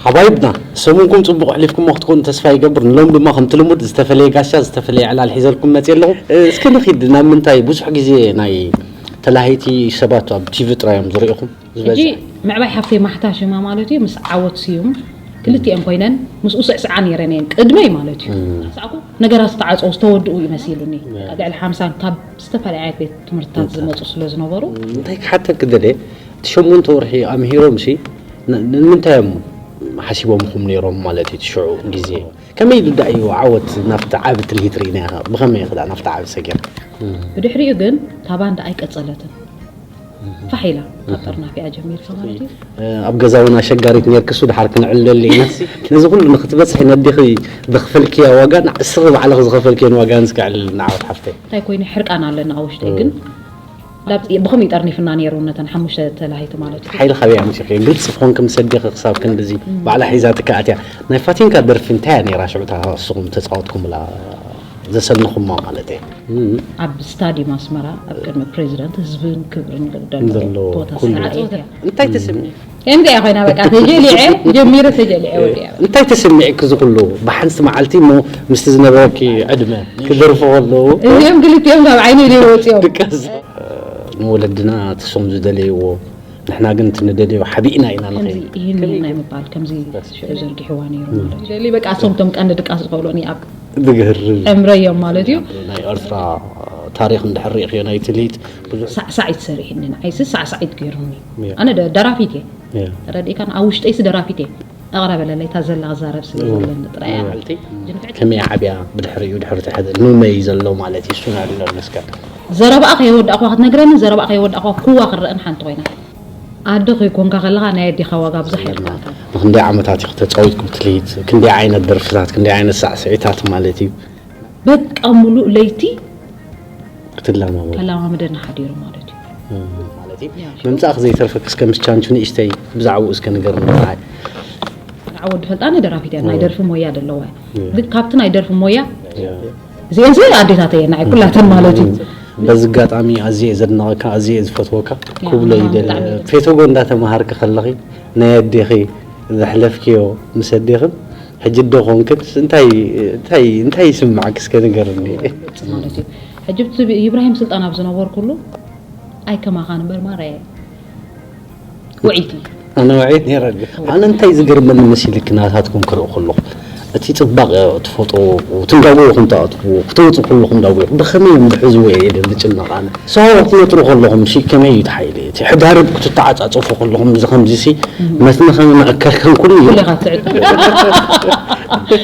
ሓባይብና፣ ሰሙንኩም ጽቡቕ ኣሕሊፍኩሞ ክትኮኑ ተስፋ ይገብር። ንሎም ድማ ከምቲ ልሙድ ዝተፈለየ ጋሻ፣ ዝተፈለየ ዕላል ሒዘልኩም መጽየ ኣለኹ። እ፣ እስከ ንኺድ፣ ናብ ምንታይ ብዙሕ ግዜ ናይ ተላሃይቲ ሰባት ኣብ ቲቪ ጥራይ እዮም ዝርእኹም ዝበዝሕ። ሕጂ ምዕባይ ሓፍተይ ማሕታ ሽማ ማለት እዩ፣ ምስ ዓወት ስዩም ክልቲኦም ኮይነን ምስኡ ስዕስዓ ነይረን እየን፣ ቅድመይ ማለት እዩ። ሳዕሳዕኩ፣ ነገራት ዝተዓጸው ዝተወድኡ ይመሲሉኒ። ካብ ልዕሊ ሓምሳ ካብ ዝተፈላለየ ዓይነት ቤት ትምህርትታት ዝመጹ ስለ ዝነበሩ። እንታይ ክሓተኪ ደልየ፣ እቲ ሸሞንተ ወርሒ ኣምሂሮም ሲ፣ ን-፣ ንምንታይ እዮም ሓሲቦምኹም ነይሮም ማለት እዩ፣ እቲ ሽዑ ግዜ? ከመይ ኢሉ ደኣ እዩ ዓወት ናብቲ ዓቢ ትልሂት ርኢናዮ? ብኸመይ ኢኺ ደኣ ናብቲ ዓቢ ሰጊርኪ? ብድሕሪኡ ግን እታ ባንዳ ኣይቀጸለትን። ፋሕ ኢላ ካብ ጠርናፊኣ ጀሚርካ ማለት እዩ። እ፣ ኣብ ገዛ እውን ኣሸጋሪት ነርክሱ፣ ድሓር ክንዕለሉ ኢና። ነዚ ኩሉ ንክትበጽሒ ነዲኺ ዘኽፈልክያ ዋጋ፣ ንስኺ ባዕልኺ ዝኸፈልክየን ዋጋ ንስኪ ኣዕልልና ዓወት ሓፍተይ። እንታይ ኮይኑ ሕርቃን ኣለና ኣብ ውሽጠይ፣ ግን ናብ-፣ ብኸምኡ ጠርኒፍና ነይሩ ነተን ሓሙሽተ ተላሂቲ ማለት እዩ። ሓይሊ ካበይ ኣምጺእክዮ? ግልጺ ክኾንኪ ምስ ኣዴኺ ክሳብ ክንድዚ ባዕላ ሒዛትኪ ኣትያ። ናይ ፋቲንካ ደርፊ እንታይ እያ ነይራ ሽዑ እታ ንስኹም ተጻወትኩምላ ዘሰነኹማ ማለት እየ? ኣብ ስታዲየም ኣስመራ ኣብ ቅድሚ ፕሬዚደንት ህዝብን ክብርን ዘለዎ ዘሎ ቦታ ኩሉ። ስርዓት እያ። እንታይ ተሰሚዑ? ከምዚኣ ኮይና በቃ ተጀሊዐ ጀሚረ ተጀሊዐ ወዲያ። እንታይ ተሰሚዕኪ እዚ ኩሉ ብሓንቲ መዓልቲ እሞ ምስቲ ዝነበረኪ ዕድመ ክደርፉ ከለዉ? እዚኦም ክልቲኦም ካብ ዓይነይ ዘይወፅኦም። ድቃስ። ንወለድና ትሶም ዝደለይዎ ንሕና ግን እቲ ንደልዮ ሓቢእና ኢና ንኸይድ። ከምዚ ይህን ናይ ምባል፣ ከምዚ ሽዑ ዘርጊሕዋ ነይሩ ማለት እዩ። ደሊ በቃ፣ እሶም እቶም ቀንዲ ድቃስ ዝኸብሉኒ ኣብ ዝገርም። ዕምረይ እዮም ማለት እዩ። ናይ ኤርትራ ታሪኽ እንድሕር ርኢኽዮ፣ ናይ ትልሂት ብዙሕ ሳዕሳዒት ሰሪሕኒ፣ ንዓይሲ ሳዕሳዒት ገይሩኒ። ያ። ኣነ ደ-፣ ደራፊት እየ። ያ። ተረዲእካን ኣብ ውሽጠይሲ ደራፊት እየ። ኣቕረበለለይ፣ እታ ዘላ ክዛረብ ስለ ዘለኒ ጥራይ እያ። መዓልቲ ግን ከመይ ዓብያ ብድሕሪኡ፣ ድሕሪ እቲ ሕደ ንመይ ዘሎ ማለት እዩ፣ እሱ ንዕልለሉ እስከ። ዘረባኣ ከየወዳእኳ ክትነግረኒ፣ ዘረባኣ ከየወዳእኳ ክዋ ክረአን ሓንቲ ኮይና። ኣደ ከይኮንካ ከለኻ ናይ ኣዴኻ ዋጋ ብዙሕ የርድኣካ። ንክንደይ ዓመታት ኢኹ ተጻዊትኩም ትልሂት? ክንደይ ዓይነት ደርፍታት፣ ክንደይ ዓይነት ሳዕስዒታት ማለት እዩ? በቃ ሙሉእ ለይቲ ክትለማመዱ። ከለማምደና ሓዲሩ ማለት እዩ። እም። ማለት እዩ። ያ፣ ሽዑ ምምጻእክ ዘይተርፈክ እስከ ምስ ቻንቹ ንእሽተይ ብዛዕባኡ እስከ ንገርኒ ንዓይ። ንዓ ወዲ ፈልጣነ ደራፊት እያ፣ ናይ እም። ደርፊ ሞያ ደለዋ እያ። እም። ግን ካብቲ ናይ ደርፊ ሞያ እም። እዚኤን ስለ ኣዴታተይ እየን ንዓይ ኩላተን ማለት እዩ። እም። በዚ ኣጋጣሚ ኣዝየ እየ ዘድንቐካ፣ ኣዝየ እየ ዝፈትወካ ያ፣ ክብሎ ኣነ ይደሊ። ብጣዕሚ እየ። ፌቶጎ እንዳተማሃርኪ ከለኺ ናይ ኣዴኺ ዘሕለፍክዮ ምስ ኣዴኽን ሕጂ ኣደ ኮንክን እንታይ፣ እንታይ፣ እንታይ ይስምዓኪ እስከ ንገርኒ? ማለት እዩ። ሕጂ ብቲ ኢብራሂም ስልጣን ኣብ ዝነበርኩሉ ኣይከማኻን እምበር ማራየ ውዒቲ። ኣነ ውዒት ነይረኒ። ኣነ እንታይ ዝገርመኒ መሲልኪ ናታትኩም ክርኢ ከለኹ፣ እቲ ጽባቐ ትፈጥሮ፣ ትንዳጎ ኢኹም ትኣትዎ፣ ክትወጹ ከለኹም ዳጎ ኢኹም። ብኸመይ እዮም ዝሕዝዎ እየ ኢለ ዝጭነቕ ኣነ። ሰው ክትነጥሩ ከለኹም ሲ ከመይ እዩ እቲ ሓይሊ? እቲ ሕዳርብ ክትተዓጻጸፉ ከለኹም እዚ ከምዚ ሲ መትኒ ከም መእከልከን ኩሉ እዩ። ኩሉ ኢኻ ትስዕጥ።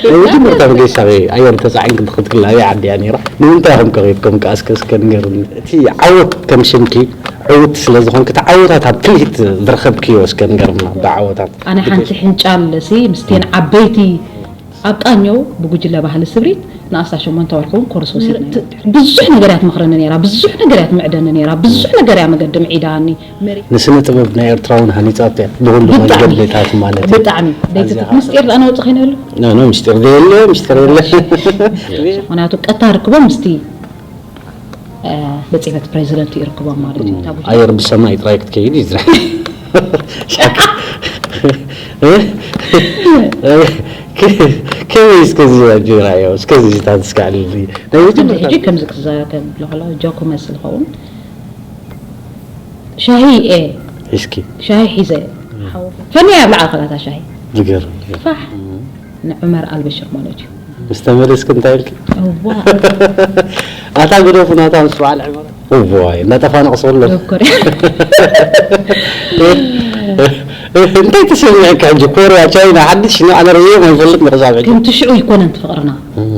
ናይ መጀመርታ መገሻ ኣየር ተጻዒንኪ ክትክላ ኣበይ ዓዲ እያ ነይራ? ንምንታይ ኢኹም ከ ከይድኩም ከ እስከ እስከ ንገሩኒ። እቲ ዓወት ከም ሽምኪ ዕውት ስለ ዝኾንኪ፣ እቲ ዓወታት ኣብ ትልሂት ዝረኸብክዮ እስከ ንገርና፣ ብዓወታት። ኣነ ሓንቲ ሕንጫል ሲ ምስቴን ዓበይቲ ኣብ ቃኘው ብጉጅለ ባህሊ ስብሪት ንኣስታት ሸሞንተ ወርሒ እውን ኮርስ ወሲድና ኢና። ብዙሕ ነገር እያ ትመኽረኒ ነይራ፣ ብዙሕ ነገር እያ ትምዕደኒ ነይራ፣ ብዙሕ ነገር እያ መገዲ ምዒዳኒ። ንስነ ጥበብ ናይ ኤርትራ እውን ሃኒጻቶ እያ፣ ብኹሉ ብጣዕሚ። መገድታት ማለት እዩ። ብጣዕሚ። ደይቲ ኣዝያ ምስጢር ደኣ ነውጽእ ከይነሉ? ኖ፣ ኖ፣ ምስጢር ዘየለ፣ ምስጢር የለ። ምኽንያቱ ቀጥታ ርክቦም ምስቲ እ፣ ቤት ጽሕፈት ፕሬዚደንት ይርክቦም ማለት እዩ። እታ ጉጅለ። ኣየር ብሰማይ ጥራይ ክትከይድ እዩ ዝረኣ። ሻክ። እ? ከመይ እስከዚ ኣጆ ይረኣዮ? እስከዚ ታንስካ ኣልልይ። ናይ ከምዚ መጀመርታ ሕጂ ከምዚ ክዛረብ ከሎ ከሎ ጆክ ክመስል ይኸውን። ሻሂ፣ ኤ፣ ሒዝኪ። ሻሂ ሒዘ። ሓው። ፈንያ ኣብ ላዕሊ ከላታ ሻሂ። ዝገርም እዩ። ፋሕ። ንዑመር ኣልበሽር ማለት እዩ። ምስ ተመለስኪ እንታይ ኢልኪ? እዋ። ኣታ ግደፉ ናታ ምስ በዓል ዕመር። እዋይ፣ እናጠፋ ነቕሶ ኣሎ። ዶክተር። እንታይ ተሰሚዕካ ሕጂ? ኮርያ፣ ቻይና፣ ሓድሽ ንዓና ርእዮም ኣይፈልጥን ክሳብ ሕጂ። ከምቲ ሽዑ ኣይኮነን እቲ ፍቕርና። እም፣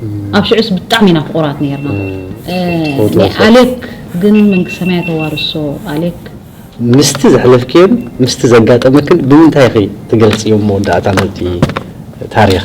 እም። ኣብ ሽዑስ ብጣዕሚ ኢና ፍቑራት ነይርና። እም። እ፣ ትፈትዎ ናይ ሰብ። ኣሌክ ግን መንግስተ ሰማያት ተዋርሶ፣ ኣሌክ። ምስቲ ዘሕለፍክዮን ምስቲ ዘጋጠመክን ብምንታይ ኢኺ ትገልጽዮ መወዳእታ ናይቲ ታሪኽ?